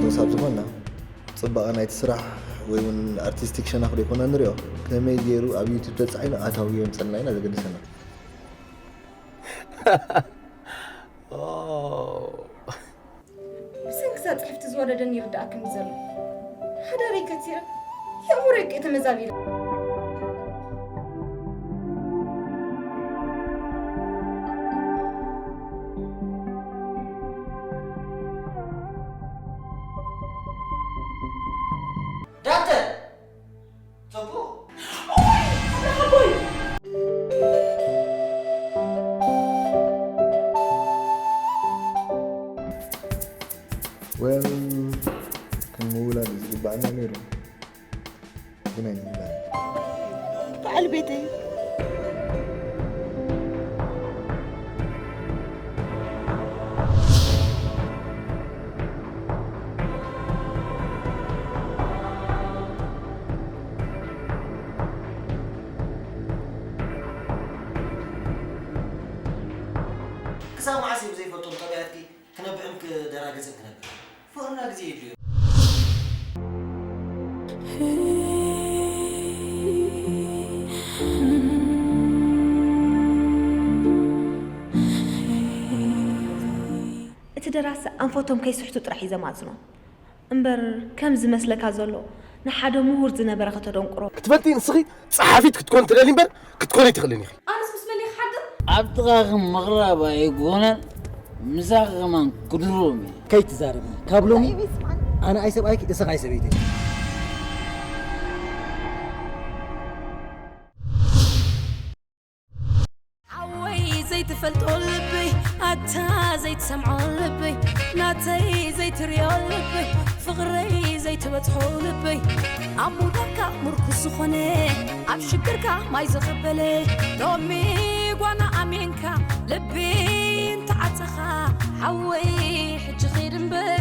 ክሳብ ዝኾንና ጽባቐ ናይቲ ስራሕ ወይ እውን ኣርቲስቲክ ሸነኽ ዘይኮና ንሪኦ፣ ከመይ ገይሩ ኣብ ዩቱብ ተጻዒኑ ኣታዊ የምጸልና ኢና ዘገድሰና። ብሰንኪ እዛ ጽሕፍቲ ዝወረደኒ ይርድኣክኒ ዘሎ። ሓዳረይ ከሲረ፣ የእምሮይ እኮ ተመዛቢለ። ዳተ! ጽቡቕ። ወል ከም ምውላድ ዝግባኣና ነይሩ፣ ግን ኣይንውላድ። በዓል ቤተይ። ክሳብ መዓስ እዩ ብዘይፈልጦም ጠባያትኪ ክነብዕን ክደናገጽን ክነብር? ፍቕርና ግዜ የድልዮ። እቲ ደራሲ ኣንፈቶም ከይስሕቱ ጥራሕ እዩ ዘማጽኖም። እምበር ከም ዝመስለካ ዘሎ ንሓደ ምሁር ዝነበረ ከተደንቁሮ። ክትፈልጢ ንስኺ ጸሓፊት ክትኮን ትደሊ እምበር ክትኮኒ ትኽእልን ኢኺ። ኣነስ ምስ መን እየ ክሓድር? ኣብ ጥቓኺ ምቕራብ ኣይኮነን ምሳኺ ከማን ክድርቦም እየ። ከይትዛረቢ ካብ ሎሚ ኣነ ኣይሰብኣይኪ እሰኻ ኣይሰበይተይ። ሓወይ ዘይትፈልጦ ልበይ ኣታ ዘይትሰምዖ ልበይ ናተይ ዘይትሪኦ ልበይ ፍቕረይ ዘይትበጽሖ ልበይ ኣብ ሙዳካ ምርኩስ ዝኾነ ኣብ ሽግርካ ማይ ዝቕበለ ሎሚ ጓና ኣሜንካ ልቢ እንተዓጸኻ ሓወይ ሕጂ ኺድ እምበር